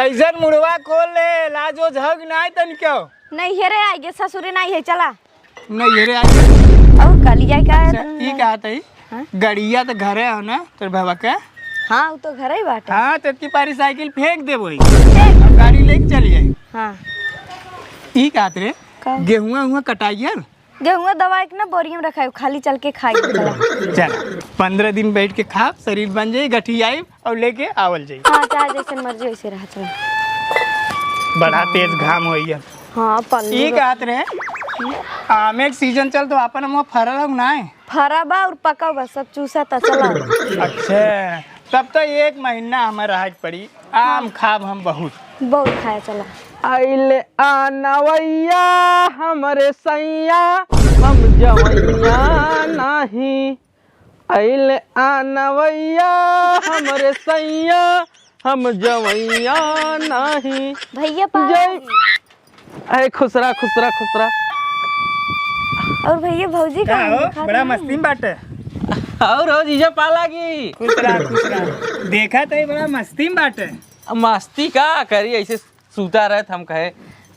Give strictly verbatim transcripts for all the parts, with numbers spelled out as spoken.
ऐसन मुड़वा खोल ले, लाजो झग नाय तनिको। नैहरे आइ गे, ससुरे नाहीं है, चला। नैहरे आइ गे। और कल जाए का है? अच्छा, ई का तई? हाँ? गड़िया त घरे हो ना, तोर बाबा के? हाँ, उ तो घरे ही बाटे। हाँ, तो इतनी पारी साइकिल फेंक दे वही। फेंक। और गाड़ी लेके चल जाए। हाँ। ई का रे? का? गेहुआ हुआ कटाइया? गेहुआ दवाई के ना बोरिया में रखाई, खाली चल के खाई, चला। चला, पन्द्रह दिन बैठ के खाब, शरीर बन जाई, गठियाई और लेके आवल जाई। हाँ, चाहे जैसे मर्जी वैसे रह, चला। बड़ा तेज घाम होइया। हाँ, पल्लू ई बा। कहत रहे, आमे के सीजन चल तो आपन अमवा फरल हो नाय? फरा बा और पका बा, सब चूसा ता, चला। अच्छा, तब तो एक महीना हमें रहे के पड़ी। आम खाब हम बहुत। बहुत खाए, चला। आइल आनवैया हमरे सैया, हम जवैया नाही। आइल आनवैया हमरे सैया, हम जवैया नाही। भैया पा जय। अरे खुसरा, खुसरा, खुसरा। और भैया भौजी का कहाँ हो? देखा बड़ा था? मस्ती में बाटे। और हो जीजा पाला की? खुसरा, खुसरा। देखा तो बड़ा मस्ती में बाटे। अब मस्ती का करी, ऐसे सूता रहत हम कहे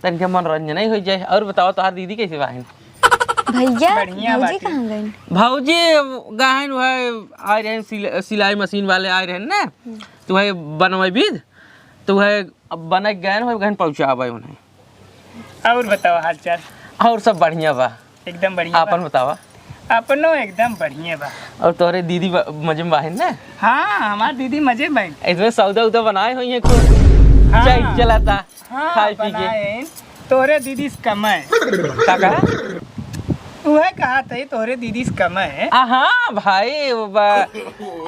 तनिके मनोरंजन ही हो जाए। और बताओ तोहार दीदी कैसे बाहिन? भैया, बढ़िया भौजी बाटे। कहाँ गइन? भौजी गहन वह आए रहन सिल-, सिलाई मशीन वाले आए रहन ना, हम्म। तो वह बनवाई बीद, तो वह अब बने गए ना, वह गहन पहुँचावे उन्हें। और बताओ हाल चाल? और सब बढ़िया बा। एकदम बढ़िया बा। आपन बतावा। अपनो एकदम बढ़िया बा। और तोहरे दीदी बा-, मजे में बाहिन ना? हाँ, हमार दीदी मजे में बाहिन। इसमें सौदा उदा बनाए हुई है खूब। हाँ। चाय चलाता, हाँ, खाए पी के। बनाए हैं। तोहरे दीदी से कम है। का कहा? उहे कहा थे, तोहरे दीदी से कम है। आ, हाँ भाई, वो बा-,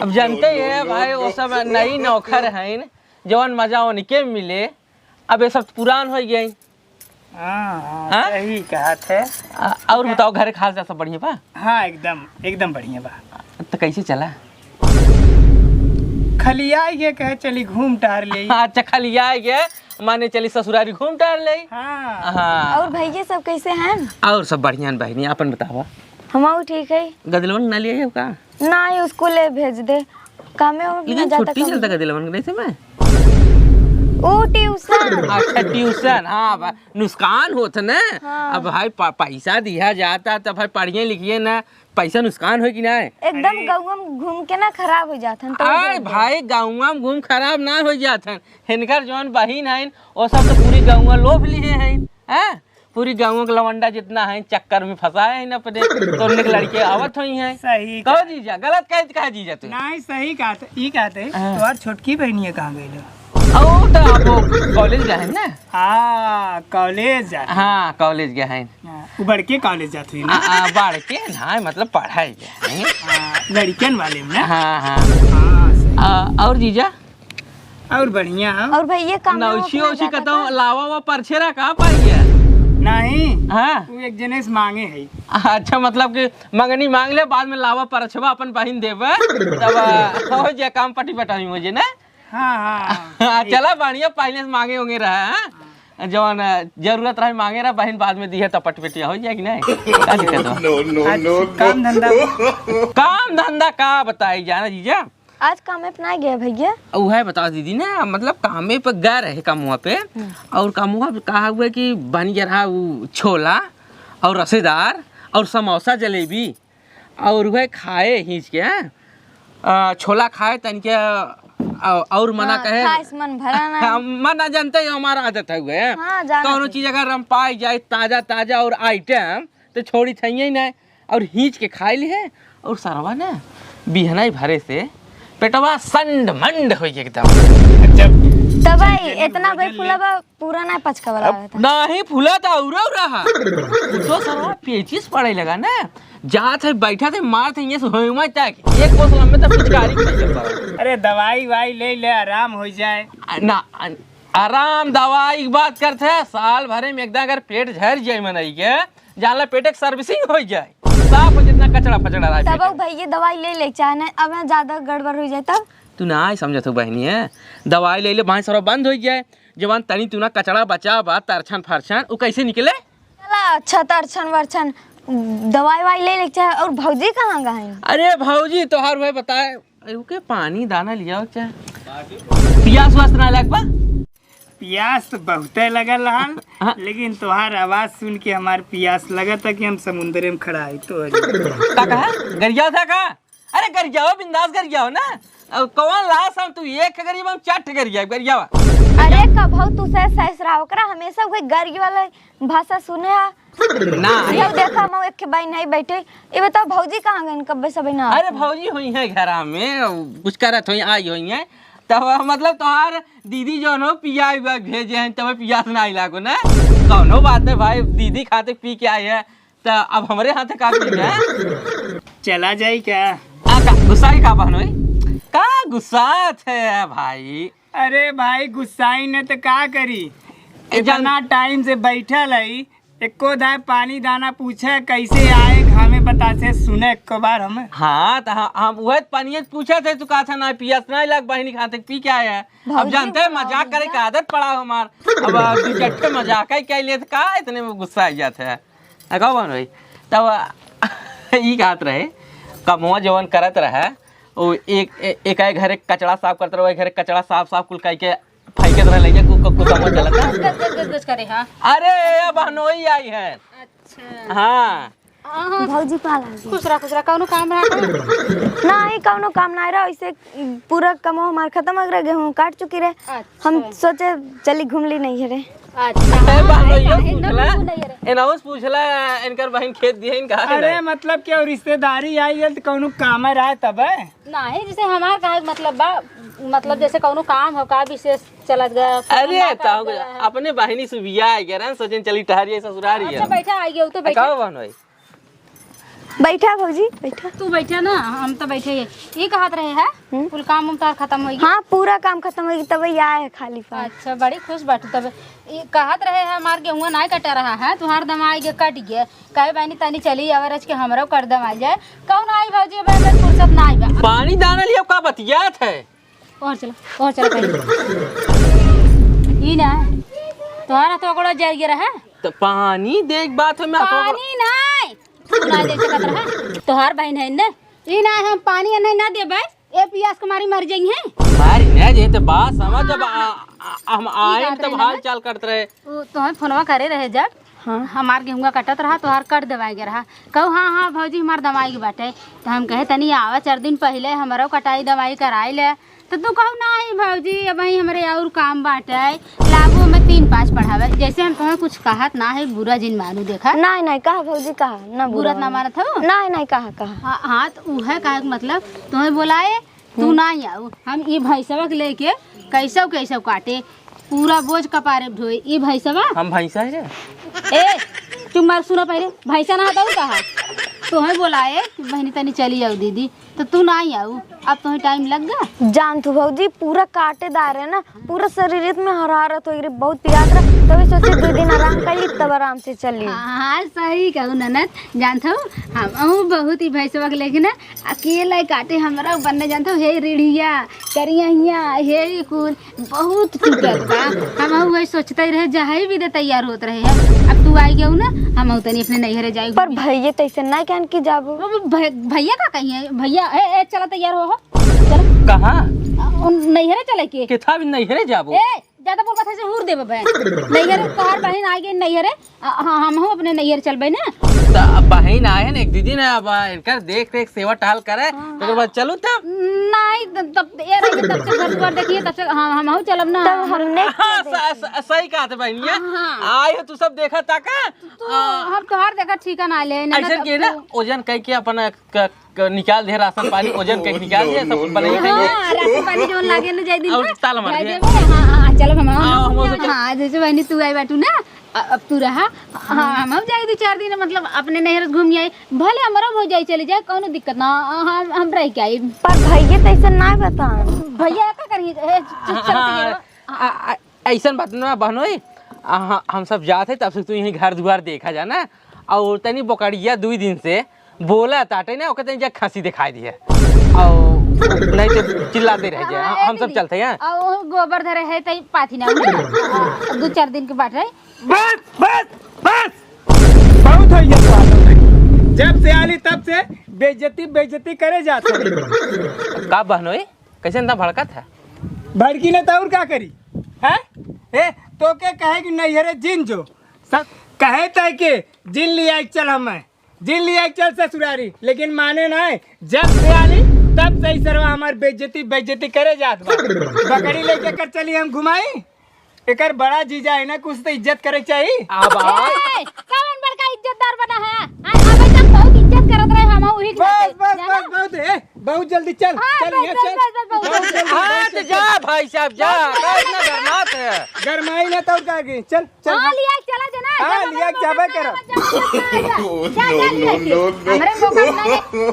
अब जानते ही है भाई, वो सब नई नौकर हैं, जवन मजा उनके मिले, अब ये सब पुरान हो गए। हाँ, हाँ, हाँ? सही कहत है। आ, और बताओ, घरे खास जा सब बढ़िया बा? हाँ, एकदम, एकदम बढ़िया बा। तो कैसे चला? खलिया ये कहे चली घूम टहर ले। अच्छा, खलिया ये माने चली ससुरारी घूम टहर ले। हाँ। हाँ। और भैया सब कैसे हैं? और सब बढ़िया हैं बहिनी, आपन बतावा। हमहू ठीक है। गदलवन ना लिए का? नाहीं, स्कूले भेज दे, कामे और लेकिन ना जाता छुट्टी कम। चलता का दिलवन के, नहीं समय? ओ ट्यूशन। अच्छा, ट्यूशन, हाँ, बा-, नुकसान होत न। हाँ। अब भाई, प-, पैसा दिया जाता, तब भाई पढ़िए लिखिए न, पैसा नुकसान होई कि ना? एकदम अरे। गौवा में घूम के ना खराब हो जात हन, तो अरे बोल दे। भाई, गौवा में घूम खराब ना हो जात हन। हिनकर जौन बहिन हइन, वो सब तो पूरी गौवा लोभ लिए हइन, हाँ? पूरी गाँव के लवंडा जितना है, चक्कर में फंसाए हैं अपने, तो उनके लड़के आवत हुई हैं। सही कहो कहा। जीजा, गलत कहे, कहे जीजा तू? नहीं, सही कहा थे, ई कहा थे, हाँ। तुम्हार छोटकी बहनिया कहाँ गई लो? ओ, तो अब वो कॉलेज गए हैं ना? हाँ, कॉलेज जात हैं। हाँ, कॉलेज गए हैं। हाँ, वो बड़के कॉलेज जात हुई ना? आ, आ, बड़के ना, मतलब पढ़ाई गए हैं। हाँ, लड़कियन वाले में ना? हाँ, हाँ। हाँ, सही। आ, और जीजा? और बढ़िया है। और भैया काम में नौशी उतना ओशी ज्यादा कतौ था? लावा वा परछेरा का पाई है? नहीं। हाँ। वो एक जने से मांगे है। अच्छा, मतलब कि मंगनी मांग ले, बाद में लावा परछवा अपन बहिन देबे, तब, आ, हो जे काम पटी पटाई हो जे ना? हाँ, हाँ, हाँ। हाँ, चला बढ़िया, पहले से मांगे होंगे रहा, हाँ? जवन, आ, जरूरत रहे मांगे रहा, बहिन बाद में दी है, तब पटी पटिया हो जाए कि नहीं? का दिक्कत बा? No, no, अच्छा, no, no। काम धंधा? काम धंधा का बताई जाना जीजा? आज कामे पे ना गया भैया? उहे बताओ दीदी ना, मतलब कामे पे गए रहे कमुआ पे, हम्म। और कमुआ पे कहा हुआ कि बन गया रहा उ छोला और रसेदार और समोसा जलेबी, और उहे खाए हींच के, हैं? आ, छोला खाए तन के, आ, और मना हाँ, कहे, खाए से मन भरा ना। हाँ, मन ना जानते ही हमारा आदत है हुए, हैं? हाँ, जानत कौनो है। चीज अगर हम पाई जाए ताजा ताजा और आइटम, तो छोड़ी थइये ही ना। और हींच के खाई ली है। और सरवा ना बिहनाई भरे से पेटवा संड मंड होई एकदम। जब तब भाई, इतना भाई फूला बा, पूरा ना पचका वाला अब आवत है। नाही फूला तो और, और रहा। तो सरवा पेचिस पड़े लगा ना, जात है, बैठा थे, मार थे, ये से होई मत तक एक कोस लंबे तक पिचकारी के नहीं चल पड़ा। अरे दवाई वाई ले ले, आराम हो जाए। आ, ना, आ, आराम दवाई की बात करते हैं, साल भरे में एक दां अगर पेट झर जाए मनई के, जान ला पेटे के सर्विसिंग हो जाए, साफ हो जितना कचड़ा फचड़ा रहा तब पेटे में। भैया दवाई ले ले चाहे ना, अब ना ज्यादा गड़बड़ हो जाए तब। तू ना आई समझत हो बहनी है, दवाई ले ले, बाई सरवा बंद हो जाए, जवान तनी तू ना कचड़ा बचा बा, तरछन फरछन, उ कैसे निकले? चला, अच्छा, तरछन वरछन, दवाई वाई ले ले चाहे। और भौजी कहाँ गए हैं? अरे भौजी, तोहार वह बताए, अरे, ओके पानी दाना लिया हो चाहे। पियास वास ना लग बा? पियास तो बहुते लगल रहल, हाँ। लेकिन तोहार आवाज सुन के हमार पियास लगत है कि हम समुंदरे में खड़ा है तो। का कहा? गरियावत है का? अरे गरियावा, बिंदास गरियावा ना। अब कौन लाश हम, तू एक ठे गरियावा, हम चार ठे गरियावा, गरियावा। अरे कभऊ तू से ससुरा ओकरा हमेशा वही गरिया वाला भाषा सुने हा। ना। ये देखा, हम एक के बाई नहीं बैठे। ये बताओ, भौजी कहाँ गइन? कब्बे से ना अरे, आती। भौजी होइहैं घरा में, कुछ करत होइहैं, आई होइहैं। तब मतलब तोहार दीदी जौन हो, पिया उया भेजे हैं, तब पियास ना लागो ना। कौनो बात है भाई, दीदी खातिर पी के आई है, त अब हमरे हाथे का पी है? चला जाई क्या? आ, का, गुस्साई का बहनोई? का गुस्सात है भाई? अरे भाई, गुस्साई न त का करी? ए, जान- इतना टाइम से बैठल है, एको दाए पानी दाना पूछे, कैसे आए घामे बतासे, सुने एको बार हम। हाँ, त हम, हम उहे पानिये पूछे थे, तू कहा था ना पियास ना लग, बहिनी खातिर पी के आए हैं। अब भौजी जानते हैं, मजाक करे के आदत पड़ा हमार। अब दू चट्टे मजाक है, क्या लिए त का इतने में गुस्सा आ जाते हैं? आ, का बहनोई? तब ई कहत रहे, कमवा जवन करत रहे, ओ एक, ए-, एक आए घरे कचड़ा साफ करत रहे, एक घरे कचड़ा साफ, साफ कुल कई के फेंकत रहे, ले जा, कु-, कु-, कुछ समझ चलत है। गज, गज, गज, गज करे, हाँ। अरे, ये बहनोई आई है। अच्छा। हाँ। हाँ, हाँ। भौजी पाल आ गई। खुश रहा, खुश रहा। कौनो काम रहा का? नाही, कौनो काम नाही रहा, ऐसे पूरा कमो हमार खत्म हो गया, गेहूँ काट चुकी रहे। अच्छा। हम सोचे चली घूम ली नहीं है रे। अच्छा, ए, हाँ, बहनोई, काहे ना पूछला? घूम नहीं रे? एनाउस पूछला, इनकर बहिन खेत दिए, इनका है अरे, ना? मतलब कि और रिश्तेदारी आई है तो कौनो काम रहा तब है? नाही, जैसे हमार काहे मतलब बा, मतलब जैसे कौनो काम हो का विशेष चलत गया, कौनो अरे, ना तो करत गया है। अपने बहिनी से बियाह है, कह रहे हैं, सोचेन चली टहरिए ससुरारी अच्छा, है। बैठा, आ गया, वो तो बैठा। का बहनोई? बैठा भौजी, बैठा। तू बैठा ना, हम तो बैठे ही। ये कहत रहे है, हम्म। कुल काम उम तार खत्म होई गया? हाँ, पूरा काम खत्म होई गया, तब ये आए है खाली पास। अच्छा, बड़ी खुश बाटू तब। ये कहत रहे है, हमार गेहुआ नाय कटा रहा है, तुहार दमाई के कट गया। कहे बहनी, तनी चली आवा रच के हमरो कर दमाई जाए। कहूँ ना आई भौजी, अब हमें फुर्सत ना आई बा। पानी दाना लिया का बतियात है? और चलो, और चलो पहले। ई ना, तोहार तो ओकरा जाए गया रहा। तो पानी देख बात है, मैं तो पानी नाय। तू ना दे सकत रहा। तोहार बहन है ने। ई ना हम पानी नहीं ना देबे। ए पियास के मारी मर जाई हैं। मारी ना जे तो बात समझ, जब आ, आ, हम आए बात तब रहे ना हाल ना। चाल करत रहे। उ तोहन फोनवा करे रहे जब। हाँ। हमार गेहुआ कटत रहा, तोहार कट देवाए के रहा। कहू, "हाँ, हाँ, भौजी, हमार दमाई के बाटे।" तो हम कहे, "तनी आवा, चार दिन पहिले हमरो कटाई दवाई कराई ले।" तो तू कहू, "नाही भौजी, अबहीं हमरे और काम बाटे, लागू में तीन पाँच पढ़ावे।" जैसे हम तोहें कुछ कहत ना है, बुरा जिन मानू, देखा। नाही, नाही, कहा भौजी, कहा, ना बुरा बुरा ना मानू। मानत हो? नाही, नाही, कहा, कहा। हाँ, हाँ, तो उहे कहे के मतलब, तोहें बोलाए, तू हम्म। नाही आऊ, हम ई भैंसवा के लेके कैसव कैसव काटे, पूरा बोझ कपारे ढोए। ई भैंसवा हम भैंसा है रे? ए, चुप मार, सुनो पहले, भैंसा ना हटाऊ कहा? तोहें बोलाए कि बहनी तनी चली आऊ दीदी, तो तू नाही आऊ, अब तोहें टाइम लग गा। जान तू भौजी, पूरा काटेदार है ना, पूरा शरीर में हरारत होई रे, बहुत पिरात रहा, तभी सोचे दो दिन आराम कर ली, तब आराम से चली। हाँ, हाँ, सही कहू ननद, जानत हूँ, हम बहुत ही भैंसवा के लेके ना अकेला ही काटे, हमरा बनने जानत हूँ, हे रीढ़िया, करिया हिया, हे कुल बहुत टूटत बा। हम वही सोचते रहे, जहाँ भी दे तैयार होत रहे हैं, अब तू आई गऊ ना, हम तनी अपने नैहरे जाए पर घूमे। भैया तैसे ना कहन की जाबो। अब भै-, भैया का कही है, भैया, ए, ए, चला तैयार हो, हो। चल। कहाँ? आ, उन नैहरे चले के। किथा भी नैहरे जाबो? ए, ज्यादा बोलबा, थैसे हूर देबे बे। नैहरे तोहार बहिन आ गई नैहरे। आ, हाँ, हमहू अपने नैहर चलबे ना। त अब बहिन आए हैं ना, एक दीदी ने अब इनकर देख रेख सेवा टहल करे, हाँ। तो ओकर बाद चलू तब। नहीं, तब, तब ये रहिए, तब से घर दुआर देखिए, तब से हम, हमहू चलब ना। तब हमने हाँ, स-, स-, सही कहा थे बहनिया। हाँ, हाँ। आए हो तू सब देखा ताका। तू, आ, हम तोहार देखा ठीका ना ले, ना ऐसे तब के ना तू ओजन कह के अपन क-, क-, निकाल दे राशन पानी, ओजन कहीं निकाल दे, सब कुछ बनाई खाइए। हाँ, राशन पानी जौन लागे ना, जाए दिन और ना, ताला मार जाए दे। दिन, हाँ, हाँ, चलो हम, हाँ, हम, हम लोग हाँ, जैसे बहनी तू आई बाटू ना, अ-, अब तू रहा, हाँ, हम, हम जाए दो चार दिन, मतलब, अपने नैहर घूम आए, भले हमारा भौजाई चली जाए, कौनो दिक्कत ना, हम, हम रह के आई। पर भैया तो ऐसे ना बता। भैया का करिए, ए, चुप, चल, हाँ, चल, आ, आ, ऐसन बात ना बहनोई, आ, ह-, हम सब जात है, तब से तू यहीं घर दुआर देखा जाना। और तनी बोकड़िया दुई दिन से बोला ताटे ना, ओके तनी जा खसी दिखाई दिए। और नहीं तो चिल्लाते रह जाए। हाँ, हम सब चलते हैं। और वो गोबर धरे है, तई पाथी ना उड़े। आ, दो चार दिन के बाटे। बस, बस, बस। बहुत हो गया तो। जब से आली तब से बेइज्जती, बेइज्जती करे जाते हैं। का बहनोई? कैसे इतना भड़कत है? भड़की न तो और का करी? हैं? हे, तोके कहे कि नैहरे जिन जो। सब कहे तय के जिन लिया के चल हमें, जिन लिया के चल ससुरारी, लेकिन माने ना है। जब से आली तब से ही सरवा हमार बेइज्जती, बेइज्जती करे जात बा। बकरी लेके कर चली हम घुमाई। एकर बड़ा जीजा है ना, कुछ तो इज्जत करे के चाही। अब आ- ए, कौन बड़का इज्जतदार बना है? आज हमें तक बहुत इज्जत करत रहे हम, वही के बस, नाते, बस, जाना? बस, बहुत है, बहुत जल्दी चल, हाँ, चल, बस, यहाँ बस, चल। बस, बस, बहुत बहुत जल्दी, हाँ, बहुत तो जल्दी। जा भाई साहब, जा, बस, बस, का इतना बस, गरमात है? गरमाई ना तो का की, चल, चल, हाँ, हाँ। लिया के चला जाना, हाँ, जब लिया के हमारे जाबे मौका करो। मिला, मत जाओ, मत जाओ, जा, जा, लिया के। No, no, no, no। हमरे मौका मिला है।